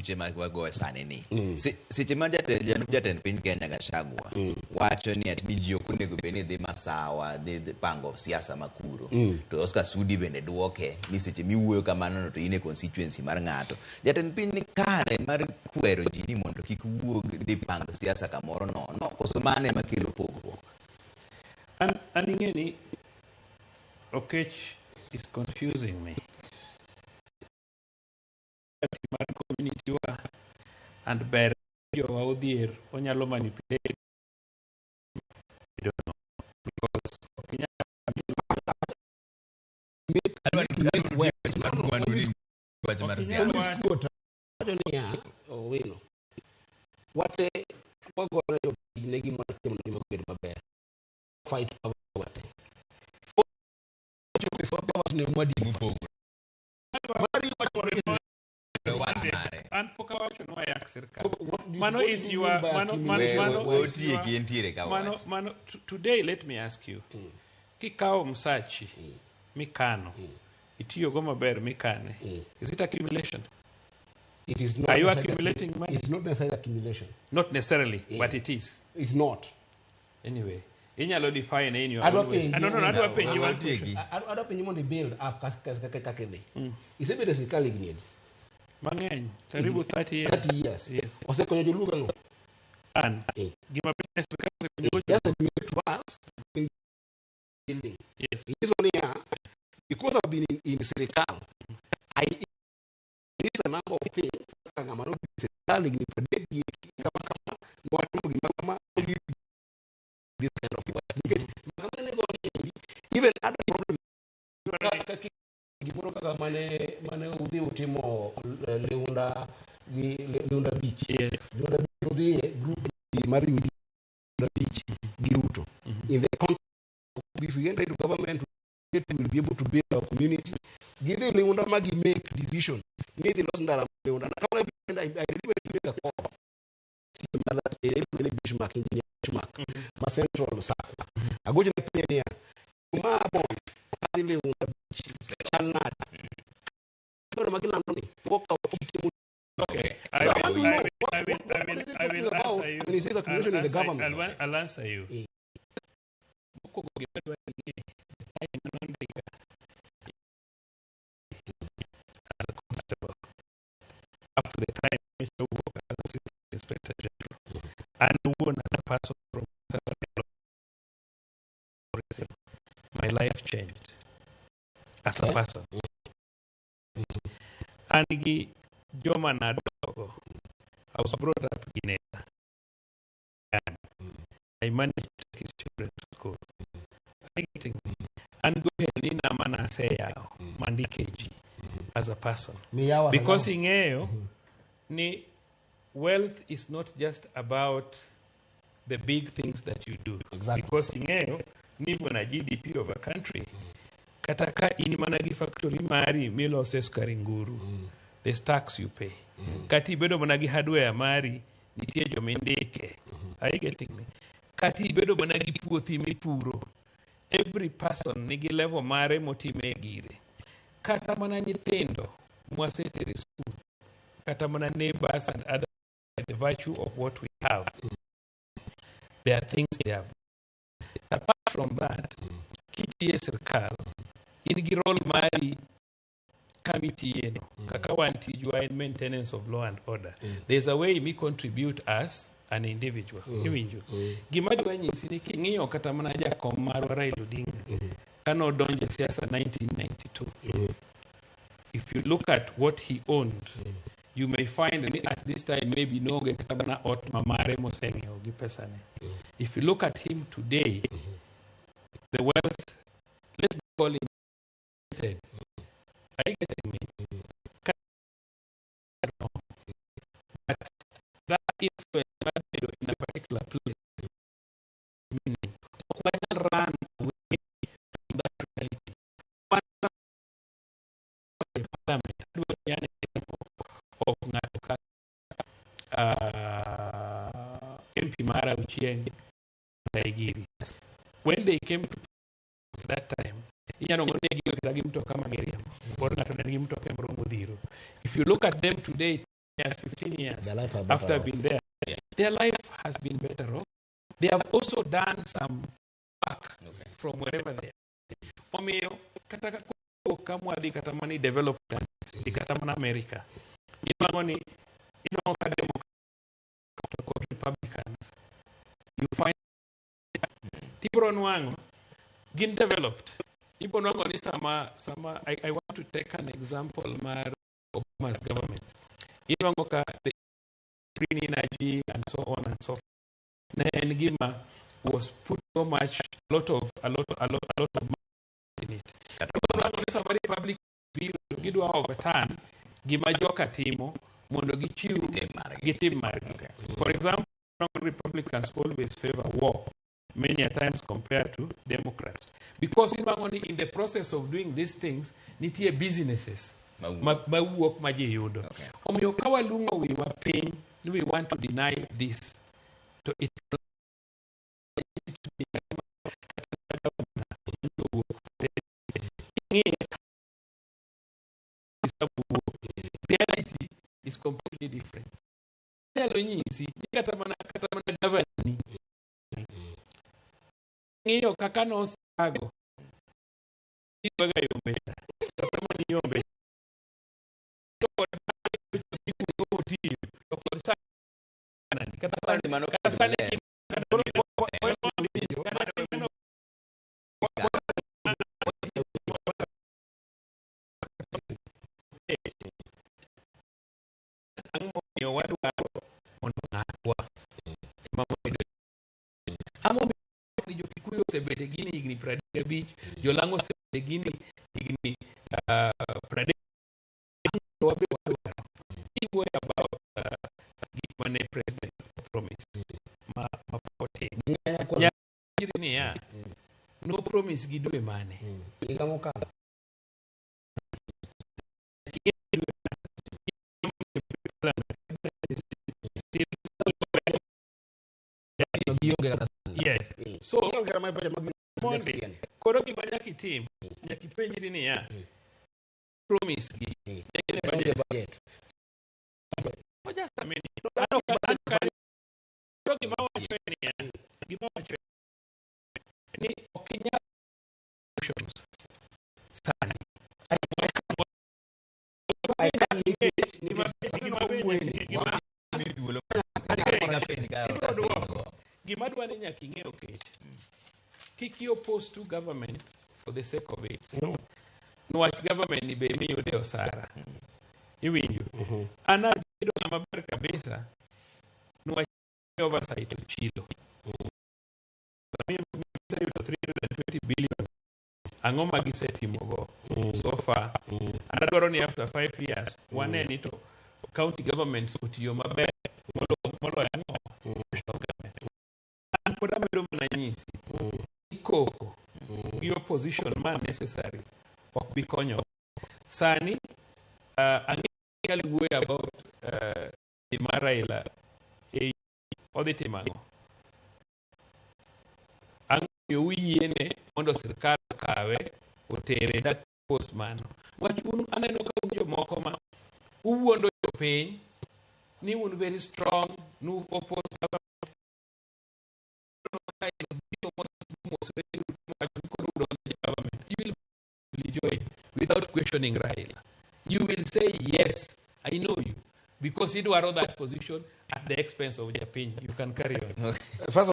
buche ma wagoyo sani ni. Seche ma jalup jatend piny Kenya Gachagua wacho ni ati ni ji ok onego bed ni dhi Masawa dhi pango siasa makuro. To Oscar Sudi bende duoke ni seche miwuoyo kamano no to in e constituency mar ng'ato. Jatend piny ni kare mar kwero ji ni mondo kik wuog dhi pango siasa kamoro nono, koso mano ema kelo pogruok? An ing'e ni Okech is confusing me. Mar community wa and ber jowa odhier onyalo manipulate. I don't know, because ok Adwa ni wach mar mwandu ni wach mar Ok siasa. inyal wacho. Wacho niya, Owino, wate wagone jopiny ne gima timo ne gima bedo maber. Fight poverty wate. Poverty ne mwadi Mopogore. Mari wacho Wach mare. An pok awacho ni wayak sirkal. What do you- Mano what is do you your mean by mano mano We mano we is otieki entiere ka mano wach. mano today let me ask you, kikawo msachi mikano, itiyogo maber mikane, is it accumulation? It is not Are you necessarily accumulating money? It's not necessarily accumulation. Not necessarily, but it is. It's not. Anyway, inyalo define in your Adwa own way. penji- Ah, no, adwa penji We one otieki. question. Adwa penji mondo i-build up kaka idhi. Isebedo e sirkal higni adi? Mang'eny, karibu 30 years. 30 years. Yes. Osekonyo joluo gang'o? An gima ber sirkal osekonyo. Just admit to us in building. Nyiso niya, because I've been in sirkal, I this a number of things kaka ng'ama nobedo e sirkal higni 30 gi kama kama, nowatimo gima kama, lead this kind of work. Nikech kama ne go ni, even other problem kaka gimoro kaka mane udhi utimo Leunda gi Leunda Beach. Leunda Beach udhiye group mar Leunda Beach gi Ruto. In the context, if we enter into government, we will be able to build our community. Gidhi Leunda ma gi make decision. Ni dhi los ndara Leunda. Kama I deliberately make a call. Mar that area iluongo ni Bismarck, Engineer Bismarck, ma Central Sakwa. Agocho ne penye niya, ma bon adhi Leunda Beach, chal nade? Bedo ma gilando ni, pok okawo kite. Okay. I So I will, want to know I will, I will, what I will, is he I will talking about answer you. when he says accumulation I'll in the answer- government? I'll answer you. Mokwongo gima adwa ni ing'e, the time manondika as a constable up to the time which I work as assistant inspector general, an owuon as a person from my life changed as a person. An gi joma nadongo, I was brought up in nera. I managed to take his children to school. Are you getting me? An go ohelni na mana aseyawo mandike ji as a person. Miyawa Because ing'eyo ni wealth is not just about the big things that you do. Because ing'eyo ni even a GDP of a country, kata ka in mana gi factory mari milose sukari nguru, there's tax you pay. Kata ibedo mana gi hardware mari, nitie jomindike. Are you getting me? Kata ibedo mana gi puothi mipuro, every person nigi level mare motime gire. Kata mana nyithindo mwasetere e school, kata mana neighbors and other, by the virtue of what we have, there are things they have. Apart from that, kitiye sirkal, in gi role mari kamitiye no. Kaka wan tijwa en maintenance of law and order. There's a way mi contribute as an individual. Iwinjo? Gima dwa nyisi ni king'iyo kata mana jakom marwa Raila Odinga, kanodonjo e siasa 1992, if you look at what he owned, you may find ni at this time maybe noonge kata mana ot ma mare moseng'iewo gi pesane. If you look at him today, the wealth, let me call him limited. Are you getting me? No. But that influence mar bedo in a particular place, meaning ok wanyal run away from that reality. Wan e parliament, adwa ni an example of ng'ato kaka MP mara Ochieng Giri. When they came to that time, inyalo ng'o ne giwe kata gi mtoka ma giriembo. Pod ng'ato ne nigi mtoka moro modhiro. If you look at them today, years, 15 years Their life are better after off. Being there, their life has been better off. They have also done some work from wherever they are. Omiyo, kata ka kowuok ka mwadhi kata mana i developed countries, dhi kata mana America, inwang'o ni inwang'o ka Democrat to kod Republicans, you find tibro nwang'o gin developed. Ibro nwang'o ni sama I want to take an example mar Obama's government. Inwang'o ka the green energy and so on and so forth. Ne en gima was put so much, a lot of, a lot, a lot, a lot of money in it. Ibro nwang'o ni sama Republic biro to gidwa overturn gima joka timo mondo gichiw Tim margi. Gitim margi. For example, Republicans always favor war many a times compared to Democrats. Because inwang'o ni in the process of doing these things, nitie businesses Mawuok. Mawuok ma ji yudo. Omiyo ka walung'o wiwa piny ni we want to deny this, to it owuok ing'iye reality is completely different. Anyalo nyisi ni kata mana gavana ni ng'iyo kaka nosago idwaga yombe to sama niyombe to kod otiyo to kod sani kata sani Mano kata sani maler. Kata kineno ang'o momiyo wadwaro mondo ng'atwa ema mondo ang'o momiyo ni jo-Kikuyu osebet e gini higni 35 jolang'o osebet e gini higni 30 wabe wadwaro iwuoyo about gik mane president promise ma pok otim Nyaka niya no promise gi dwe mane Higa mokalo. Still Gionge kata yes so gionge kata mana budget mag Mondi. next year ni. Koro gima nyaka itim nyaka ipenjri niya promise gi ne Gionge budget budget. Oh, just a minute. Koro gima wacho en niya gima wacho en ni ok inyal solutions sani. I can't link it. Gima Mi thuolo ka penj ka Ibiro duoko. Gima dwa ni nyaka ing'e okech kik i oppose to government for the sake of it. No. Niwach government ni be miyude osara iwinjo an abedo ng'ama ber kabisa niwach oversight ochilo giseyudo 320 billion ang'o ma gisetimogo so far and adwaro ni after 5 years wane ni to county governments otiyo maber moloyo ang'o national government. An pod amedo mana nyisi ni koko gi opposition ma necessary ok bi konyo sani. Ang'e nyal wuoyo about dhi mar Raila e odhi timo ang'o ang'o miyo uyiene mondo sirkal okawe otere dak post mano wach un aneno ka un jomoko ma uwuondo jopiny ni un very strong nu oppose government. Biro mosre wacho ni koro udonjo e government, you will join without questioning Raila. You will say yes, I know you, because idwaro that position at the expense of japiny. You can carry on. First of